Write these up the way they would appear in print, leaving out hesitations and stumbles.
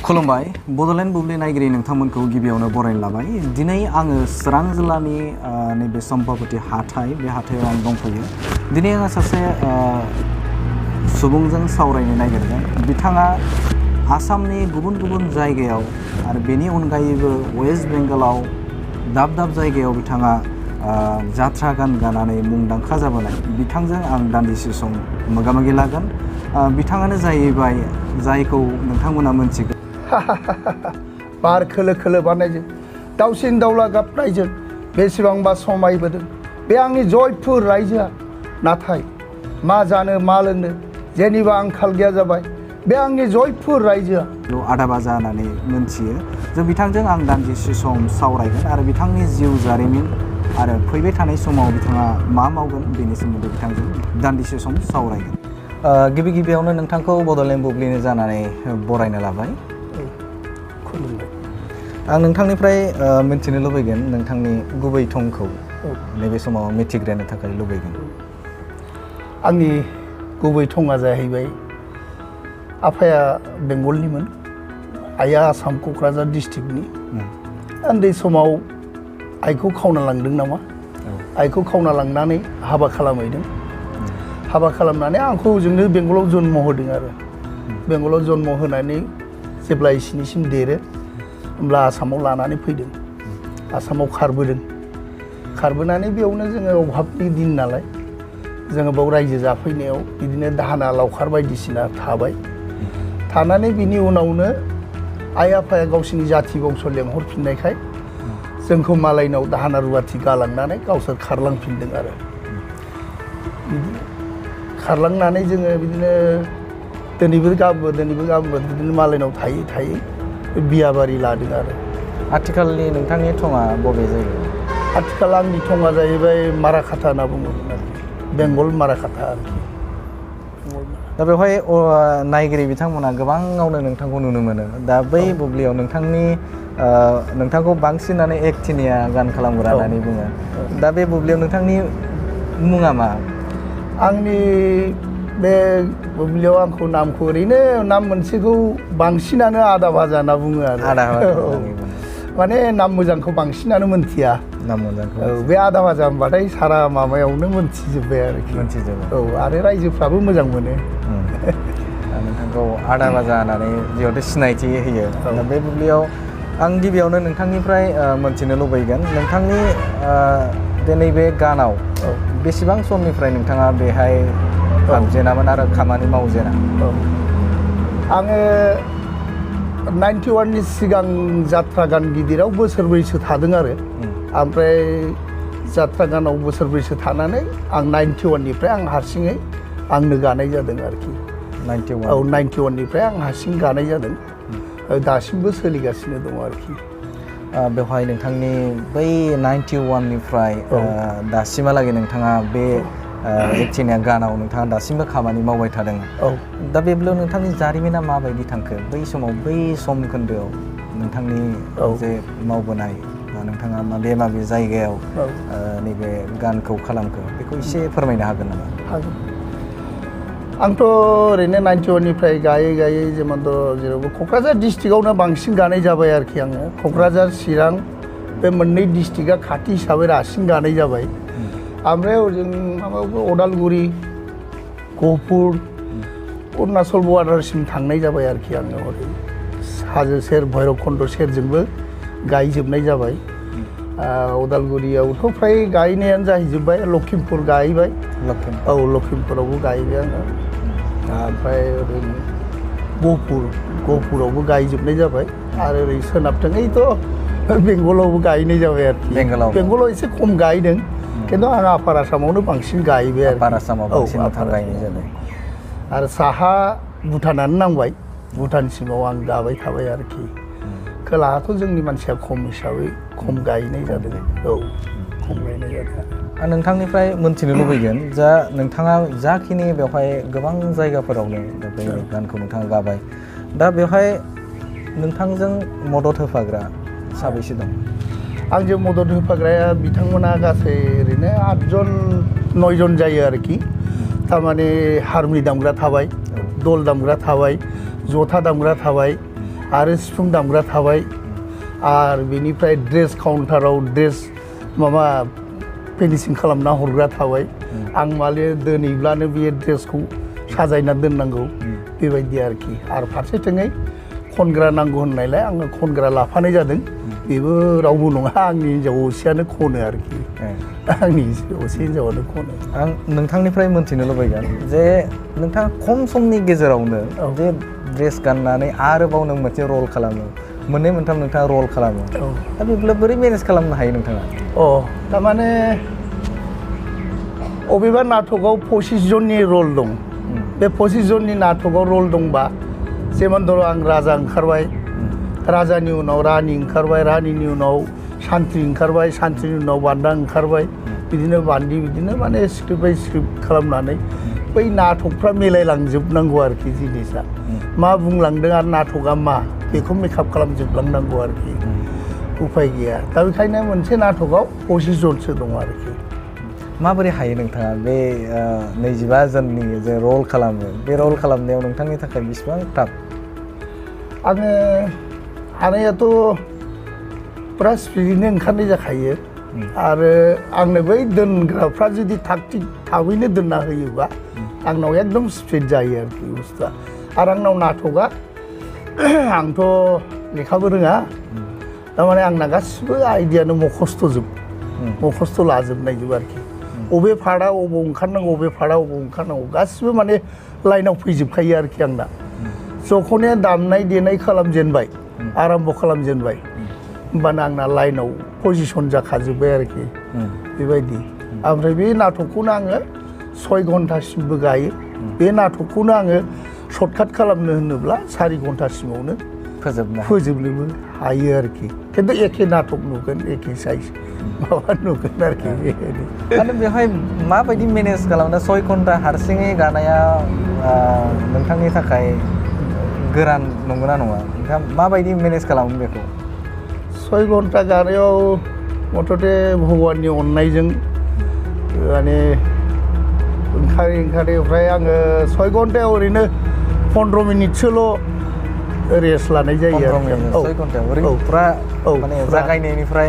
खुलुमबाय बड'लेण्ड बुब्लि नायगिरि नोंथांमोनखौ गिबियावनो बरायनो लाबाय। दिनै आङो चिरां जिल्लानि नैबे सम्पाबति हाथाय बे हाथायाव आं दंफैयो। दिनै आङो सासे सुबुंजों सावरायनो नागिरदों। बिथाङा आसामनि गुबुन गुबुन जायगायाव आरो बेनि अनगायैबो वेस्ट बेंगलाव दाब दाब जायगायाव बिथाङा जात्रा गान गानानै मुंदांखा जाबोनाय। बिथांजों आं दान्दिसे सम मोगा-मोगि लागोन। बिथाङानो जाहैबाय जायखौ नोंथांमोना मोनथिगौ। बार खोलो खोलो बारनायजों दाउसिन दाउला गाबनायजों बेसेबांबा समायबोदों बे आंनि जयपुर रायजोआ। नाथाय मा जानो मा लोंनो जेनिबो आंखाल गैया जाबाय बे आंनि जयपुर रायजोआ। आदा बाजा होननानै मोनथियो। जों बिथांजों आं दान्दिसे सम सावरायगोन आरो बिथांनि जिउ जारिमिन आरो फैबाय थानाय समाव बिथाङा मा मावगोन बेनि सोमोन्दै बिथांजों दान्दिसे सम सावरायगोन। गिबि गिबियावनो नोंथांखौ बड'लेण्ड बुब्लिनि जानानै बरायनो लाबाय। आं नोंथांनिफ्राय मिथिनो लुबैगोन नोंथांनि गुबै थंखौ नैबे समाव मिथिग्रोनो थाखाय लुबैगोन। आंनि गुबै थङा जाहैबाय आफाया बेंगलनिमोन, आइया आसाम क'क्राझार डिस्ट्रिक्टनि। उन्दै समाव आइखौ खावना लांदों नामा, आइखौ खावना लांनानै हाबा खालामहैदों। हाबा खालामनानै आंखौ जोंनो बेंगलाव जन्म होदों आरो बेंगलाव जन्म होनानै जेब्ला इसिनिसिम देरो होमब्ला आसामाव लानानै फैदों। आसामाव खारबोनानै बेयावनो जोङो अभाबनि दिन नालाय जोङो बाव रायजो जाफैनायाव बिदिनो दाहोना लावखार बायदिसिना थाबाय। थानानै बिनि उनावनो आइ आफाया गावसिनि जाथि बंस लेंहरफिननायखाय जोंखौ मालायनाव दाहोना रुवाथि गालांनानै गावसोर खारलांफिनदों आरो खारलांनानै जोङो बिदिनो दिनैबो गाबोनबो बिदिनो मालायनाव थायै थायै बिया बारि लादों आरो। आथिखालनि नोंथांनि थङा बबे जायगायाव? आथिखाल आंनि थङा जाहैबाय माराखाथा होनना बुङोमोन आरो बेंगल माराखाथा आरोखि। दा बेवहाय नायगिरि बिथांमोना गोबाङावनो नोंथांखौ नुनो मोनो। दा बै बुब्लियाव नोंथांखौ बांसिनानो एकथिनिया गान खालामग्रा होननानै बुङो। दा बे बुब्लियाव नोंथांनि मुङा मा? आंनि बे बुब्लियाव आंखौ नामखौ ओरैनो नाम मोनसेखौ बांसिनानो आदा बाजा होनना बुङो आरो। माने नाम मोजांखौ बांसिनानो मोनथिया। नाम मोजांखौ बे आदा बाजा होनबाथाय सारा माबायावनो मोनथिजोब्बाय आरोखि। आरो रायजोफ्राबो मोजां मोनो। नोंथांखौ आदा बाजा होननानै जिहेतु सिनायथि होयो। दा बे बुब्लियाव आं गिबियावनो नोंथांनिफ्राय मोनथिनो लुबैगोन नोंथांनि नैबे गानाव बेसेबां समनिफ्राय नोंथाङा बेहाय हाबजेनामोन आरो खामानि मावजेना? आङो 91 नि सिगां जात्रा गान गिदिराव बोसोरब्रैसो थादों आरो ओमफ्राय जात्रा गानाव बोसोरब्रैसो थानानै आं 91 निफ्राय आं हारसिङै आंनो गानाय जादों आरोखि। 91 निफ्राय आं हारसिं गानाय जादों। दासिमबो सोलिगासिनो दङ आरोखि। बेवहाय नोंथांनि बै 91 निफ्राय दासिमहालागै नोंथाङा बे एकथिनिया गानाव नोंथाङा दासिमबो खामानि मावबाय थादों। दा बेयाव नोंथांनि जारिमिना माबायदि थांखो? बै समाव बै सम खोन्दोआव नोंथांनि जे मावबोनाय बा नोंथाङा माबे जायगायाव नैबे गानखौ खालामखो बेखौ एसे फोरमायनो हागोन नामा? हागोन। आंथ' ओरैनो 91 निफ्राय गायै जेनेबा क'क्राझार डिस्ट्रिक्टआवनो बांसिन गानाय जाबाय आरोखि आङो। क'क्राझार चिरां बे मोननै डिस्ट्रिक्टआ खाथि हिसाबै रासिन गानाय जाबाय। ओमफ्राय ओजों माबायावबो अदालगुरि, गहपुर, अरुणाचल बर्डारसिम थांनाय जाबाय आरोखि आङो। हरै हाजो सेर भैरबकुन्द सेरजोंबो गायजोबनाय जाबाय। अदालगुरियावथ' फ्राय गायनायानो जाहैजोब्बाय। लखिमपुर गायबाय। लखिमपुरावबो गायबाय आङो। ओमफ्राय ओरै गहपुरावबो गायजोबनाय जाबाय। आरो ओरै सोनाबथिंथ' बेंगलावबो गायनाय जाबाय आरोखि। बेंगलाव एसे खम गायदों खिन्थु आं आपार आसामावनो बांसिन गायबाय आरो। गायनाय जाबाय। आरो साहा भुटानानो नांबाय। भुटानसिमाव आं गाबाय थाबाय आरोखि। खोलाहाथ' जोंनि मानसिया खम हिसाबै खम गायनाय जादों। खम गायनाय जादों। आं नोंथांनिफ्राय मोनथिनो लुबैगोन जा नोंथाङा जाखिनि बेवहाय गोबां जायगाफोरावनो बे गानखौ नोंथाङा गाबाय। दा बेवहाय नोंथांजों मदद होफाग्रा साबैसे दं? आंजों मदद होफाग्राया बिथांमोना गासै ओरैनो 8 जन 9 जन जायो आरोखि। थारमाने हारमुनि दामग्रा थाबाय, दल दामग्रा थाबाय, जथा दामग्रा थाबाय, आरो सिफुं दामग्रा थाबाय आरो बेनिफ्राय ड्रेस काउन्टाराव ड्रेस माबा फिनिशिं खालामना हरग्रा थाबाय आं माले दोनैब्लानो बे ड्रेसखौ साजायना दोननांगौ बेबायदि आरोखि आरो फारसेथिङै खनग्रा नांगौ होननायलाय आङो खनग्रा लाफानाय जादों बेबो रावबो नङा आंनि हिन्जाव असेयानो खनो आरोखि आंनि असे हिन्जावानो खनो आं नोंथांनिफ्राय मोनथिनो लुबैगोन जे नोंथाङा खम समनि गेजेरावनो जे ड्रेस गाननानै आरोबाव नों मोनसे रल खालामो मोननै मोनथाम नोंथाङा रल खालामो दा बेखौ बोरै मेनेज खालामनो हायो नोंथाङा थारमाने अबेबा नाटकआव 25 जननि रल दं बे 25 जननि नाटकआव रल दंबा जेमन धर आं राजा ओंखारबाय राजानि उनाव रानि ओंखारबाय रानिनि उनाव सान्थ्रि ओंखारबाय सान्थ्रिनि उनाव बान्दा ओंखारबाय बिदिनो बान्दि बिदिनो माने स्क्रिप्ट बाय स्क्रिप्ट खालामनानै बै नाटकफ्रा मिलायलांजोबनांगौ आरोखि जिनिसा मा बुंलांदों आरो नाटकआ मा बेखौ मेकआप खालामजोबलांनांगौ आरोखि उफाय गैया दा बेखायनो मोनसे नाटकआव 25 जनसो दं आरोखि माबोरै हायो नोंथाङा बे 25 जननि जे रल खालामो बे रल खालामनायाव नोंथांनि थाखाय बेसेबां टाफ आङो हानायाथ' पुरा स्पिडैनो ओंखारनाय जाखायो आरो आंनो बै दोनग्राफ्रा जुदि थाग थिग थाबैनो दोनना होयोबा आंनाव एकदम स्पिड जायो आरोखि बुस्थुआ आरो आंनाव नाटकआ आंथ' लेखाबो रोङा थारमाने आंना गासिबो आइडियानो मखस्थ' लाजोबनायजोब आरोखि अबे फार्टआ अबाव ओंखारनांगौ अबे फार्टआ अबाव ओंखारनांगौ गासिबो माने लाइनाव फैजोबखायो आरोखि आंना जखने दामनाय देनाय खालामजेनबाय आराम्भ खालामजेनबाय होमबानो आंना लाइनाव पजिसन जाखाजोब्बाय आरोखि बेबायदि ओमफ्राय बे नाटकखौनो आङो 6 घन्टासिमबो गायो बे नाटकखौनो आङो सर्टकाट खालामनो होनोब्ला 4 घन्टासिमावनो फोजोबनोबो हायो आरोखि खिन्थु एखे नाटक नुगोन एखे साइज माबा नुगोन आरोखि माने बेवहाय माबायदि मेनेज खालामनो 6 घन्टा हारसिङै गानाया नोंथांनि थाखाय गोरान नंगौना नङा नोंथाङा माबायदि मेनेज खालामो बेखौ 6 घन्टा गानायाव मथथे भगबाननि अननायजों माने ओंखारै ओमफ्राय आङो 6 घन्टायाव ओरैनो 15 मिनिटसोल' रेस्ट लानाय जायो 6 घन्टायाव ओरैनो फुरा माने जागायनायनिफ्राय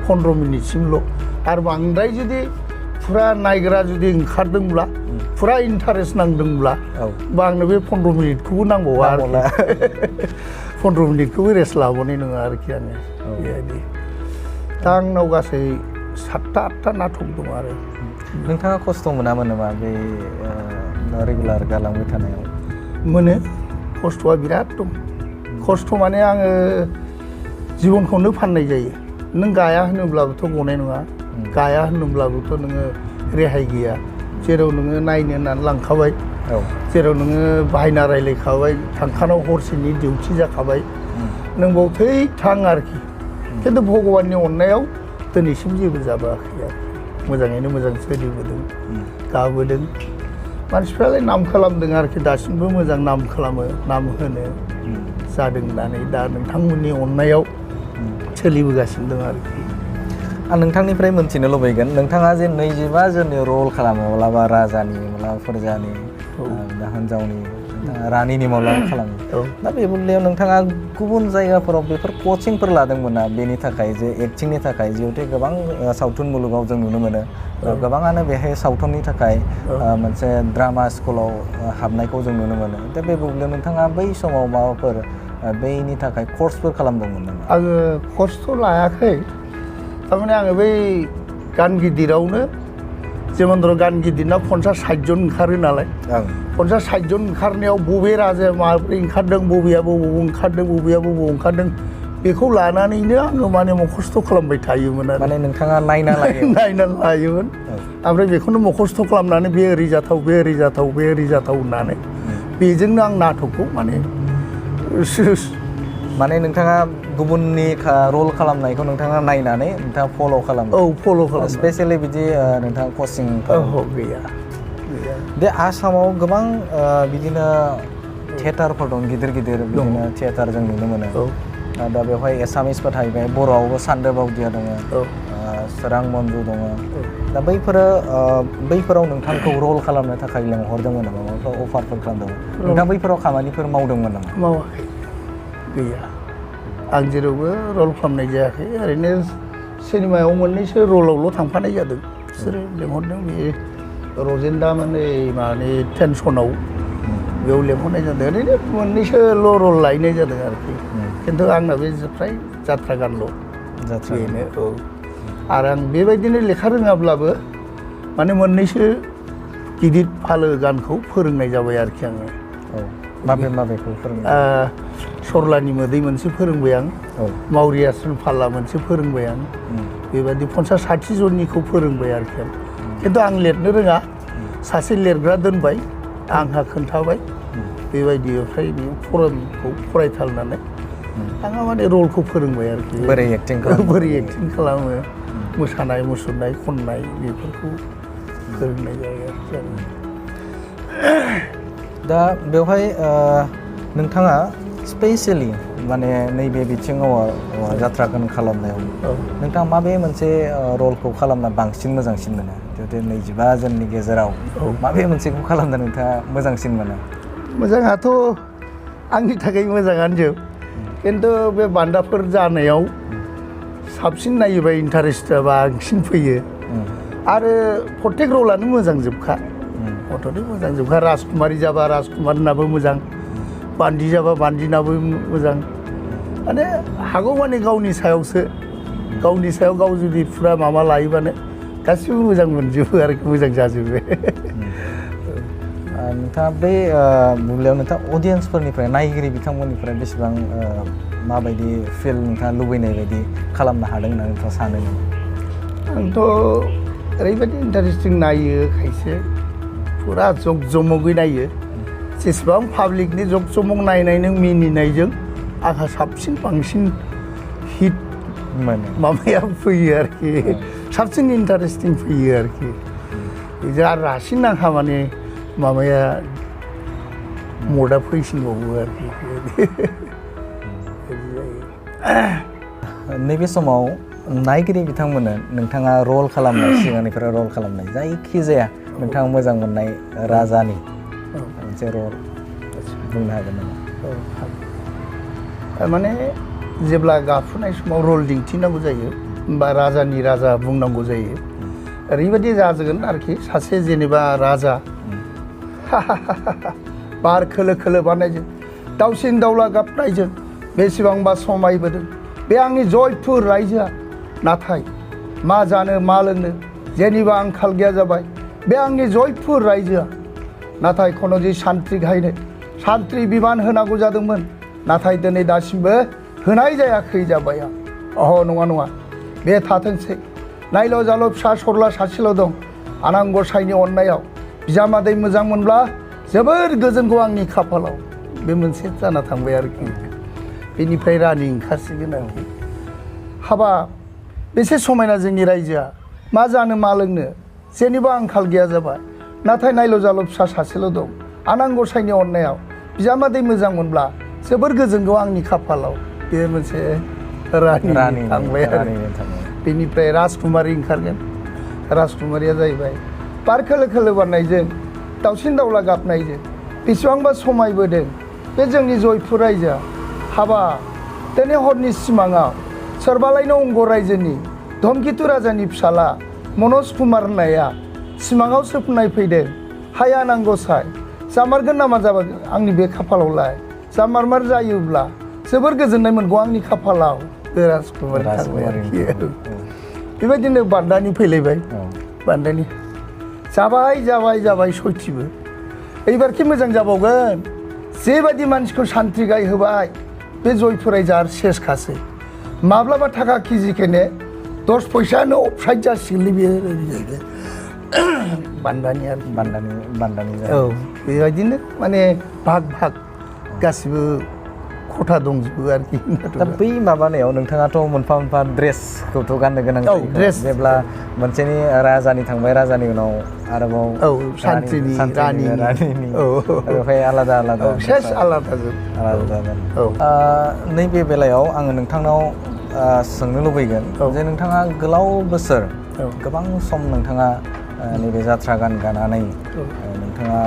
15 मिनिटसिमल' आरो बांद्राय जुदि फुरा नायग्रा जुदि ओंखारदोंब्ला फुरा इन्टारेस्ट नांदोंब्ला बा आंनो बे 15 मिनिटखौबो नांबावा आरोखि 15 मिनिटखौबो रेस्ट लाबावनाय नङा आरोखि आङो बेबायदि दा आंनाव गासै 7-8 नाटक दं आरो नोंथाङा खस्थ' मोनामोन नामा बे रेगुलार गालांबाय थानायाव मोनो खस्थ'आ बिराद दं खस्थ' माने आङो जिबनखौनो फाननाय जायो नों गाया होनोब्लाबोथ' गनाय नङा गाया होनोब्लाबोथ' नोङो रेहाय गैया जेराव नोङो नायनो होननानै लांखाबाय जेराव नोङो बाहायना रायलायखाबाय थांखानाव हरसेनि डिउटि जाखाबाय नों बाव थै थां आरोखि खिन्थु भगबाननि अननायाव दिनैसिम जेबो जाबोआखै आरोखि मोजाङैनो मोजां सोलिबोदों गाबोदों मानसिफ्रालाय नाम खालामदों आरोखि दासिमबो मोजां नाम खालामो नाम होनो जादों होननानै दा नोंथांमोननि अननायाव सोलिबोगासिनो दं आरोखि आं नोंथांनिफ्राय मोनथिनो लुबैगोन नोंथाङा जे 25 जननि रल खालामो माब्लाबा राजानि माब्लाबा फोरजानि हिन्जावनि रानिनि माब्लाबा खालामो दा बे बेलायाव नोंथाङा गुबुन जायगाफोराव बेफोर कचिंफोर लादोंमोन ना बेनि थाखाय जे एक्टिंनि थाखाय जिहेथु गोबां सावथुन मुलुगाव जों नुनो मोनो गोबाङानो बेहाय सावथुननि थाखाय मोनसे ड्रामा स्कुलाव हाबनायखौ जों नुनो मोनो दा बे बेलायाव नोंथाङा बै समाव माबाफोर बैनि थाखाय कर्सफोर खालामदोंमोन नामा आङो कर्सथ' लायाखै थारमाने आङो बै गान गिदिरावनो जेमन धर गान गिदिरना 50-60 जन ओंखारो नालाय 50-60 जन ओंखारनायाव बबे राजाया माबोरै ओंखारदों बबेया बबाव ओंखारदों बेखौ लानानैनो आङो माने मखस्थ' खालामबाय थायोमोन आरो माने नोंथाङा नायना लायोमोन ओमफ्राय बेखौनो मखस्थ' खालामनानै बे ओरै जाथाव होननानै बेजोंनो आं नाटकखौ माने नोंथाङा गुबुननि रल खालामनायखौ नोंथाङा नायनानै नोंथाङा फल' खालामो फल' खालामो स्पेसियेलि बिदि नोंथाङा कचिं गैया बे आसामाव गोबां बिदिनो थियेटारफोर दं गिदिर बिदिनो थियेटार जों नुनो मोनो दा बेवहाय एसामिसफोर थाहैबाय बर'आवबो सान्दो बावदिया दङ सोरां मन्जु दङ दा बैफोराव नोंथांखौ रल खालामनो थाखाय लेंहरदोंमोन नामा माबाफोर अफारफोर खालामदोंमोन नोंथाङा बैफोराव खामानिफोर मावदोंमोन नामा मावाखै गैया आं जेरावबो रल खालामनाय जायाखै ओरैनो सिनेमायाव मोननैसो रलावल' थांफानाय जादों बिसोरो लेंहरदों बे रजेन्दा माने माने टेनसनाव बेयाव लेंहरनाय जादों ओरैनो मोननैसोल' रल लायनाय जादों आरोखि खिन्थु आंना बे फ्राय जात्रा गानल' बेनो औ आरो आं बेबायदिनो लेखा रोङाब्लाबो माने मोननैसो गिदिर फालो गानखौ फोरोंनाय जाबाय आरोखि आङो माबेखौ फोरोंनाय सरलानि मोदै मोनसे फोरोंबाय आं मावरियासन फाल्ला मोनसे फोरोंबाय आं बेबायदि 50-60 जननिखौ फोरोंबाय आरोखि आं खिन्थु आं लिरनो रोङा सासे लिरग्रा दोनबाय आंहा खोन्थाबाय बेबायदि ओमफ्राय बे फर्मखौ फरायथारनानै आंहा माने रलखौ फोरोंबाय आरोखि बोरै एक्टिं खालामो मोसानाय मुसुरनाय खननाय बेफोरखौ फोरोंनाय जायो आरोखि आं दा बेवहाय नोंथाङा स्पेसियेलि माने नैबे बिथिङाव जात्रा गान खालामनायाव नोंथाङा माबे मोनसे रलखौ खालामना बांसिन मोजांसिन मोनो जुदि 25 जननि गेजेराव माबे मोनसेखौ खालामना नोंथाङा मोजांसिन मोनो मोजाङाथ' आंनि थाखाय मोजाङानो जोब खिन्थु बे बान्दाफोर जानायाव साबसिन नायोबा इन्टारेस्टआ बांसिन फैयो आरो प्रत्येक रलानो मोजां जोबखा अथ'थे मोजां जोबखा राजकुमारी जाबा राजकुमारनाबो मोजां बान्दि जाबा बान्दिनाबो मोजां माने हागौ माने गावनि सायावसो गावनि सायाव गाव जुदि फुरा माबा लायोबानो गासिबो मोजां मोनजोबो आरोखि मोजां जाजोबो नोंथाङा बे बुब्लियाव नोंथाङा अडियेन्सफोरनिफ्राय नायगिरि बिथांमोननिफ्राय बेसेबां माबायदि फिल नोंथाङा लुबैनाय बायदि खालामनो हादों होनना नोंथाङा सानो नामा आंथ' ओरैबायदि इन्टारेस्टिं नायो खायसे फुरा जग जमगै नायो जेसेबां पाब्लिकनि जग जमग नायनाय नों मिनिनायजों आंहा साबसिन बांसिन हिट माबाया फैयो आरोखि साबसिन इन्टारेस्टिं फैयो आरोखि बिदि आरो रासिन आंहा माने माबाया मदआ फैसिनबावो आरोखि नैबे समाव नायगिरि बिथांमोननो नोंथाङा रल खालामनाय सिगांनिफ्राय रल खालामनाय जायखिजाया नोंथाङा मोजां मोननाय राजानि मोनसे रल बुंनो हागोन नामा माने जेब्ला गाफुनाय समाव रल दिन्थिनांगौ जायो होमबा राजानि राजा बुंनांगौ जायो ओरैबायदि जाजोगोन आरोखि सासे जेनेबा राजा बार खोलो खोलो बारनायजों दाउसिन दाउला गाबनायजों बेसेबांबा समायबोदों बे आंनि जयपुर रायजोआ नाथाय मा जानो मा लोंनो जेनिबो आंखाल गैया जाबाय बे आंनि जयपुर रायजोआ नाथाय खन'जि सान्थ्रि गायनो सान्थ्रि बिबान होनांगौ जादोंमोन नाथाय दिनै दासिमबो होनाय जायाखै जाबाय आं नङा नङा बे थाथोंसै नायल' जाल' फिसा सरला सासेल' दं आनान गसाइनि अननायाव बिजामादै मोजां मोनब्ला जोबोर गोजोनगौ आंनि खाफालाव बे मोनसे जाना थांबाय आरोखि बेनिफ्राय रानि ओंखारसिगोन आरोखि हाबा बेसे समायना जोंनि रायजोआ मा जानो मा लोंनो जेनिबो आंखाल गैया जाबाय नाथाय नायल' जाल' फिसा सासेल' दं आनान गसाइनि अननायाव बिजामादै मोजां मोनब्ला जोबोर गोजोनगौ आंनि खाफालाव बे मोनसे रानि थांबाय आरो बेनिफ्राय राजकुमारी ओंखारगोन राजकुमारिया जाहैबाय बार खोलो खोलो बारनायजों दाउसिन दाउला गाबनायजों बेसेबांबा समायबोदों बे जोंनि जयपुर रायजोआ हाबा दिनै हरनि सिमाङाव सोरबालायनो अंग रायजोनि धमकितु राजानि फिसाला मनज कुमार होननाया सिमाङाव सोफनाय फैदों हाय आनान गसाइ जामारगोन नामा जाबा आंनि बे खाफालावलाय जामारमार जायोब्ला जोबोर गोजोननाय मोनगौ आंनि खाफालाव राजकुमार थांबाय आरोखि बेबायदिनो बान्दानि फैलायबाय बान्दानि जाबाय जाबाय जाबाय सयथिबो एबारखि मोजां जाबावगोन जेबायदि मानसिखौ सान्थ्रि गाय होबाय बे जयपुर रायजोआ सेसखासै माब्लाबा थाखा केजिखौनो 10 फैसानो अफसाइड जासिगोनलै बे बान्दानि आरो बान्दानि बेबायदिनो माने भाग भाग गासिबो खथा दंजोबो आरोखि दा बै माबानायाव नोंथाङाथ' मोनफा मोनफा ड्रेसखौथ' गाननो गोनां ड्रेस जेब्ला मोनसेनि राजानि थांबाय राजानि उनाव आरोबाव सान्थ्रिनि रानिनि ओमफ्राय आलादा सेस आलादाजोब नैबे बेलायाव आङो नोंथांनाव सोंनो लुबैगोन जे नोंथाङा गोलाव बोसोर गोबां सम नोंथाङा नैबे जात्रा गान गानानै नोंथाङा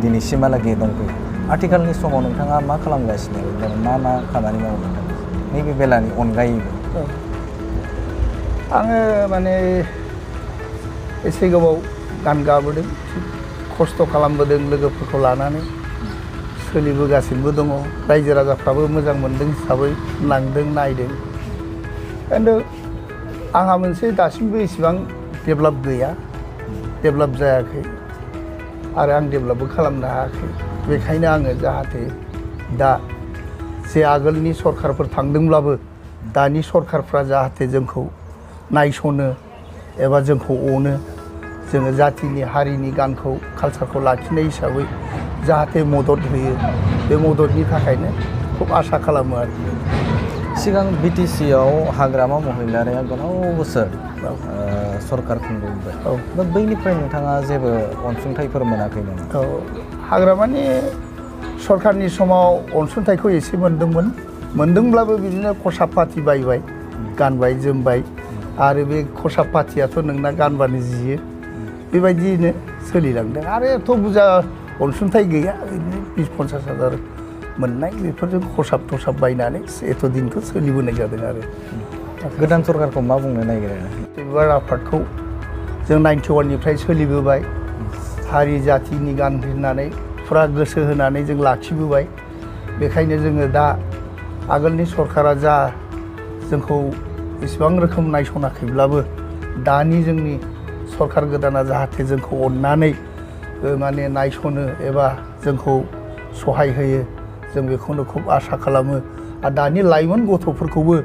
दिनैसिमहालागै दंफैयो आथिखालनि समाव नोंथाङा मा खालामगासिनो मा खामानि मावो नोंथाङा नैबे बेलानि अनगायैबो आङो माने एसे गोबाव गान गाबोदों खस्थ' खालामबोदों लोगोफोरखौ लानानै सोलिबोगासिनोबो दङ रायजो राजाफ्राबो मोजां मोनदों हिसाबै लांदों नायदों खिन्थु आंहा मोनसे दासिमबो इसेबां डेभेलप गैया डेभेलप जायाखै आरो आं डेभेलपबो खालामनो हायाखै बेखायनो आङो जाहाथे दा जे आगोलनि सरखारफोर थांदोंब्लाबो दानि सरखारफ्रा जाहाथे जोंखौ नायसनो एबा जोंखौ अनो जोङो जातिनि हारिनि गानखौ कालसारखौ लाखिनाय हिसाबै जाहाथे मदद होयो बे मददनि थाखायनो खुब आसा खालामो आरो सिगां BTC आव हाग्रामा महिलारिया गोलाव बोसोर सरखार खुंबोबाय दा बैनिफ्राय नोंथाङा जेबो अनसुंथाइफोर मोनाखै नामा? हाग्रामानि सरखारनि समाव अनसुंथाइखौ एसे मोनदोंब्लाबो बिदिनो खसाब पाति बायबाय गानबाय जोमबाय आरो बे खसाब पातियाथ' नोंना गानबानो जियो बेबायदियैनो सोलिलांदों आरो एथ' बुरजा अनसुंथाइ गैया ओरैनो 20-50 हाजार मोननाय बेफोरजों खसाब थसाब बायनानै एथ' दिनखौ सोलिबोनाय जादों आरो गोदान सरखारखौ मा बुंनो नागिरो? बिबार आफादखौ जों 91 निफ्राय सोलिबोबाय हारि जातिनि गान होननानै फुरा गोसो होनानै जों लाखिबोबाय बेखायनो जोङो दा आगोलनि सरकारा जा जोंखौ इसेबां रोखोम नायसनाखैब्लाबो दानि जोंनि सरकार गोदाना जाहाथे जोंखौ अननानै माने नायसनो एबा जोंखौ सहाय होयो जों बेखौनो खुब आसा खालामो आरो दानि लाइमोन गथ'फोरखौबो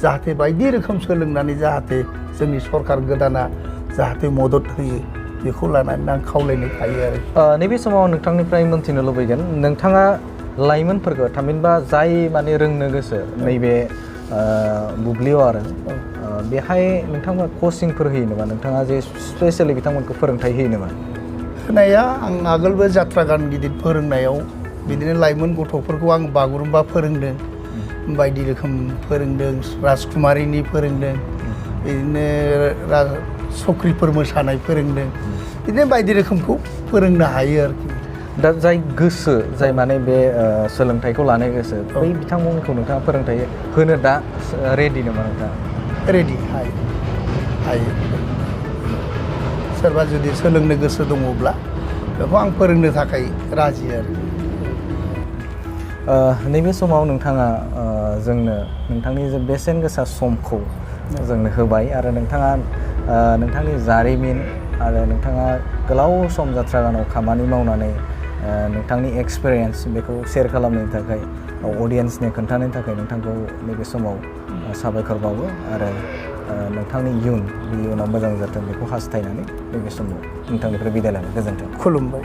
जाहाथे बायदि रोखोम सोलोंनानै जाहाथे जोंनि सरकार गोदाना जाहाथे मदद होयो बेखौ लानानै आं खावलायनाय थायो आरो नैबे समाव नोंथांनिफ्राय मोनथिनो लुबैगोन नोंथाङा लाइमोनफोरखौ थामहिनबा जाय माने रोंनो गोसो नैबे बुब्लियाव आरो बेहाय नोंथांमोना कचिंफोर होयो नामा नोंथाङा जे स्पेसियेलि बिथांमोनखौ फोरोंथाइ होयो नामा? होनाया आं आगोलबो जात्रा गान गिदिर फोरोंनायाव बिदिनो लाइमोन गथ'फोरखौ आं बागुरुम्बा फोरोंदों बायदि रोखोम फोरोंदों राजकुमारिनि फोरोंदों बिदिनो सख्रिफोर मोसानाय फोरोंदों बिदिनो बायदि रोखोमखौ फोरोंनो हायो आरोखि दा जाय गोसो जाय माने बे सोलोंथाइखौ लानो गोसो बै बिथांमोनखौ नोंथाङा फोरोंथाइ होनो दा रेडि नामा नोंथाङा? रेडि हायो सोरबा जुदि सोलोंनो गोसो दङब्ला बेखौ आं फोरोंनो थाखाय राजि आरो नैबे समाव नोंथाङा जोंनो नोंथांनि जे बेसेन गोसा समखौ जोंनो होबाय आरो नोंथाङा नोंथांनि जारिमिन आरो नोंथाङा गोलाव सम जात्रा गानाव खामानि मावनानै नोंथांनि एक्सपिरियेन्स बेखौ शेयार खालामनो थाखाय अडियेन्सनो खोन्थानो थाखाय नोंथांखौ नैबे समाव साबायखर बावो आरो नोंथांनि इयुनाव मोजां जाथों बेखौ हास्थायनानै नैबे समाव नोंथांनिफ्राय बिदाय लानो गोजोन्थों। खुलुमबाय।